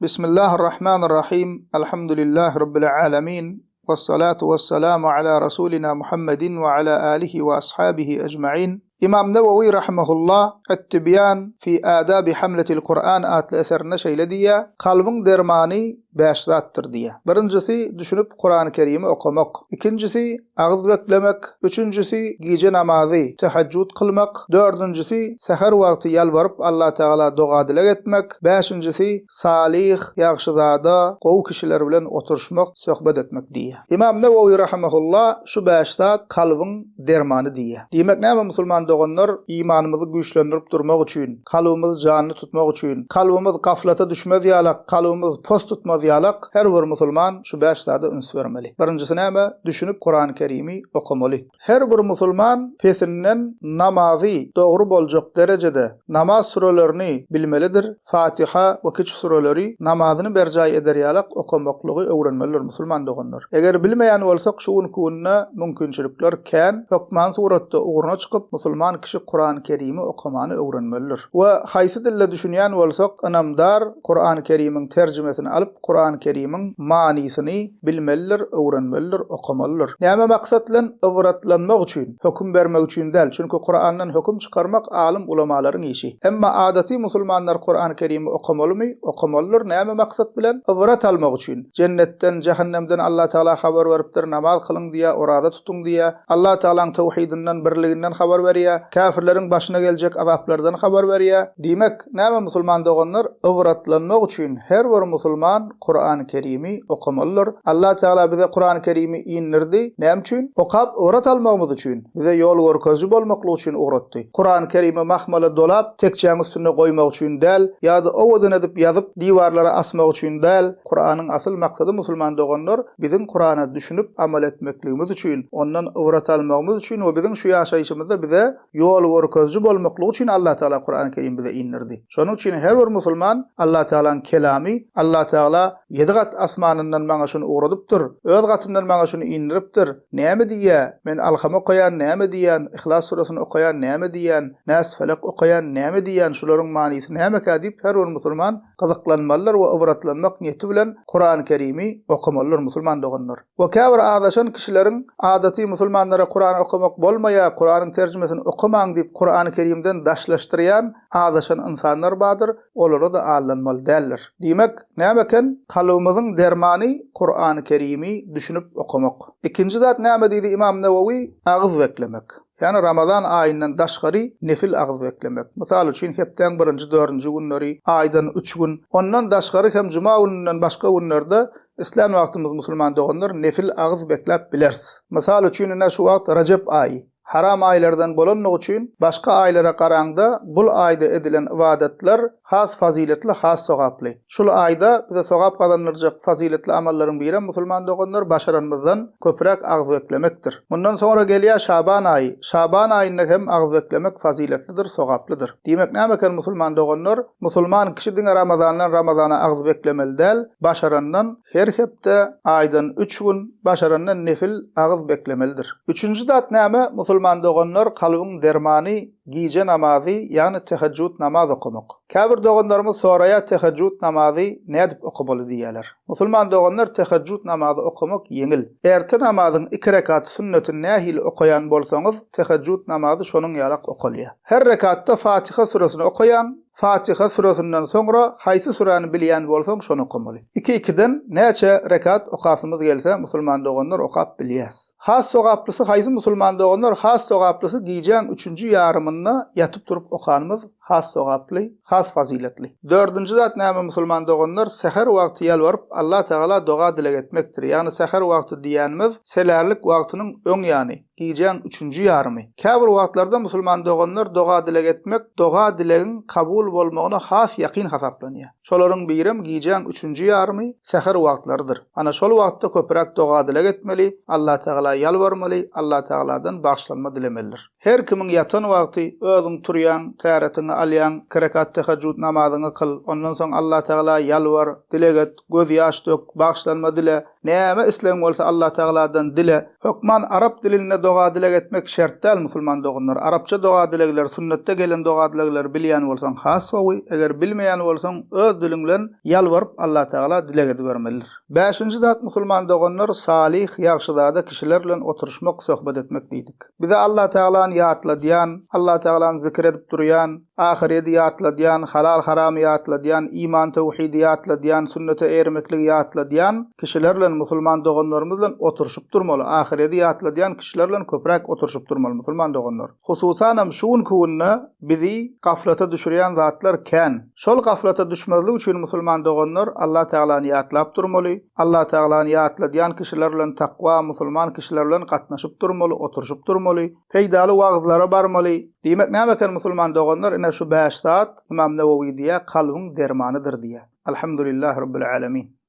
Bismillahir-Rahmanir-Rahim. Elhamdülillahi Rabbil alemin. Vessalatu vesselamu ala Rasulina Muhammedin ve ala alihi ve ashabihi ecmain. Imam Newewi rahimehullah Et-Tibyan fi adabi hamletil Kur'an atly eserinde şeýle diýýär, Kalbyň dermany bäş zatdyr diýýär. Birinjisi, düşünip Kurany Kerimi okamak. Ikinjisi, agyz beklemek. Üçünjisi, gije namazy, tehejjud kylmak. Dördünjisi, säher wagty ýalbaryp Allatagala doga-dileg etmek. Bäşinjisi, salyh, ýagşyzada, gowy kişiler bilen oturyşmak, söhbet etmek diýýär. Ymam Newewi rahimehullah şu bäş zat kalbyň dermany diýýär. Diýmek näme musulman doganlar imanymyzy güýçlendirip durmak üçin, kalbymyzy janly tutmak üçin, kalbymyz gaflata düşmez ýalak, kalbymyz pos tutmaz ýalak her bir musulman şu bäş zada üns bermeli. Birinjisi näme? Düşünip Kurany Kerimi okamaly. Her bir musulman pesinden namazy dogry boljak derejede namaz sürelerini bilmelidir, Fatiha we kiçi süreleri namazyny berjaý eder ýalak okamaklygy öwrenmelidir musulman doganlar. Eger bilmeýän bolsak şu günki günde mümkinçilikler kän, hökman suratda ugruna çykyp musulman kişi Kurany Kerimi okamany öwrenmelidir. We haýsy dilde düşünýän bolsak ynamdar Kurany Kerimiň terjimesini alyp Kurany Kerimiň manysyny bilmelidir, öwrenmelidir, okamalydyr. Näme maksat bilen? Ybratlanmak üçin, höküm bermek üçin däl, çünki Kurandan höküm çykarmak alym ulamalaryň işi. Emma adaty musulmanlar Kurany Kerimi okamalymy? Okamalydyr, näme maksat bilen? Ybrat almak üçin. Jennetden, jähennemden Allatagala habar beripdir, namaz kylyň diýýär, oraza tutuň diýýär. Allatagalaň towhidinden, birliginden habar berýär. Käfirleriň başyna geljek azaplardan habar berýär. Diýmek, Näme musulman doganlar ybratlanmak üçin her bir musulman Kurany Kerimi okamalydyr. Allah Teala bize Kurany Kerimi indirdi. Näme üçin? Okap ybrat almagymyz üçin. Bize ýol görkeziji bolmaklyk üçin ugratdy. Kurany Kerimi mahmala dolap tekjäň üstünde goýmak üçin däl, ýa-da owadan edip ýazyp diwarlara asmak üçin däl. Kuranyň asyl maksady musulman doganlar biziň Kurana düşünip amal etmekligimiz üçin, ondan ybrat almagymyz üçin we biziň şu ýaşaýşymyzda bize Ýol görkeziji bolmaklygy üçin Allah Tagala Kurany Kerim bize indirdi. Şonuň üçin her bir musulman Allah Tagalaň kelamy, Allah Tagala ýedi gat asmanyndan maňa şuny ugradypdyr, öz gatyndan maňa şuny indiripdir, näme diýýä, men Alham okaýan näme diýýän, Yhlas surasyny okaýan näme diýýän, Näs, Felek okaýan näme diýýän, şularyň manysy nämekä diýip her bir musulman gyzyklanmalydyr we ybratlanmak niýeti bilen Kurany Kerimi okamalydyr musulman doganlar. We käbir azaşan kişileriň adaty musulmanlara Kurany okamak bolmaýar, Kuranyň terjimesini okamaň diýip Kurany Kerimden daşlaşdyrýan azaşan ynsanlar bardyr, olara-da aldanmaly däldir. Diýmek, näme eken? Kalbymyzyň dermany Kurany Kerimi düşünip okamak. Ikinji zat näme diýdi Ymam Newewi? Agyz beklemek. Ýagny Ramazan aýyndan daşgary nefil agyz beklemek. Mysal üçin, hepdäň birinji, dördünji günleri, aýdan üç gün. Ondan daşgary hem juma gününden başga günlerde islän wagtymyz musulman doganlar nefil agyz bekläp bileris. Mysal üçin, ine şu wagt Rejep aýy. Haram aýlardan bolanlygy üçin başga aýlara garaňda bul aýda edilen ybadatlar has fazyletli, has sogaply. Şul aýda bize sogap gazandyrjak fazyletli amallaryň birem musulman doganlar başaranymyzdan köpräk agyz beklemekdir. Mundan soňra gelýär Şaban aýy. Şaban aýynda hem agyz beklemek fazyletlidir, sogaplydyr. Diýmek näme eken musulman doganlar? Musulman kişi diňe Ramazandan Ramazana agyz beklemeli däl, başarandan her hepde, aýdan üç gün, başarandan nefil agyz beklemelidir. Üçünji zat näme musulman doganlar kalbyň dermany Gije namazy, ýagny tehejjud namaz okamak. Käbir doganlarymyz soraýar tehejjud namazy nädip okamaly diýýärler. Musulman doganlar tehejjud namazy okamak ýeňil. Erte namazyň iki rekat sünnetini nähili okaýan bolsaňyz tehejjud namazy şonuň ýalak okalýar. Her rekatda Fatiha süresini okaýaň, Fatiha süresinden soňra haýsy süräni bilýän bolsaň şony okamaly. Iki-ikiden näçe rekat okasymyz gelse musulman doganlar okap bilýäs. Has sogaplysy haýsy musulman doganlar has sogaplysy gijäň üçünji ýarymynda ýatyp turup okanymyz has sogaply has fazyletli. Dördünji zat näme musulman doganlar säher wagty ýalbaryp Allah tagala doga dileg etmekdir ýagny säher wagty diýýänimiz selärlik wagtynyň öň ýany gijäň üçünji ýarymy. Käbir wagtlarda musulman doganlar doga dileg etmek doga dilegiň kabul bolmagyna has ýakyn hasaplanýar. Şolaryň birem gijäň üçünji ýarymy, säher wagtlarydyr. Ana şol wagtda köpräk doga-dileg etmeli, Allatagala ýalbarmaly, Allatagaladan bagyşlanma dilemelidir. Her kimiň ýatan wagty, özüň turýaň, täretiňi alýaň, iki rekat tehejjud namazyňy kyl, ondan soň Allatagala ýalbar, dileg et, göz ýaş dök, bagyşlanma dile. Näme islegiň bolsa Allatagaladan dile. Hökman arap dilinde doga-dileg etmek şert däl musulman doganlar. Arapça doga-dilegleri, sünnetde gelen doga-dilegleri bilýän bolsaň has gowy, eger bilmeýän bolsaň öz diliň bilen ýalbaryp Allatagala dileg edibermelidir. Bäşinji zat musulman doganlar salyh, ýagşyzada kişiler bilen oturyşmak, söhbet etmek diýdik. Bize Allatagalany ýatladýan, Allatagalany zikir edip durýan, Ahyredi ýatladýan, halal-haramy ýatladýan, iman-töwhidi ýatladýan, sünnete eýermekligi ýatladýan kişiler bilen, musulman doganlarymyz bilen oturyşyp durmaly, ahyredi ýatladýan kişiler bilen köpräk oturyşyp durmaly, musulman doganlar. Hususanam şu günki günde bizi gaflata düşürýän zatlar kän. Şol gaflata düşmezlik üçin musulman doganlar Allah Tagalany ýatlap durmaly, Allah Tagalany ýatladýan kişiler bilen takwa, musulman kişiler bilen gatnaşyp durmaly, oturyşyp durmaly. Peýdaly wagyzlara barmaly. Diýmek näme eken musulman doganlar ine şu bäş zat Ymam Newewi diýýär kalbyň dermanydyr diýýär. Alhamdulillahi Rabbil Alemin.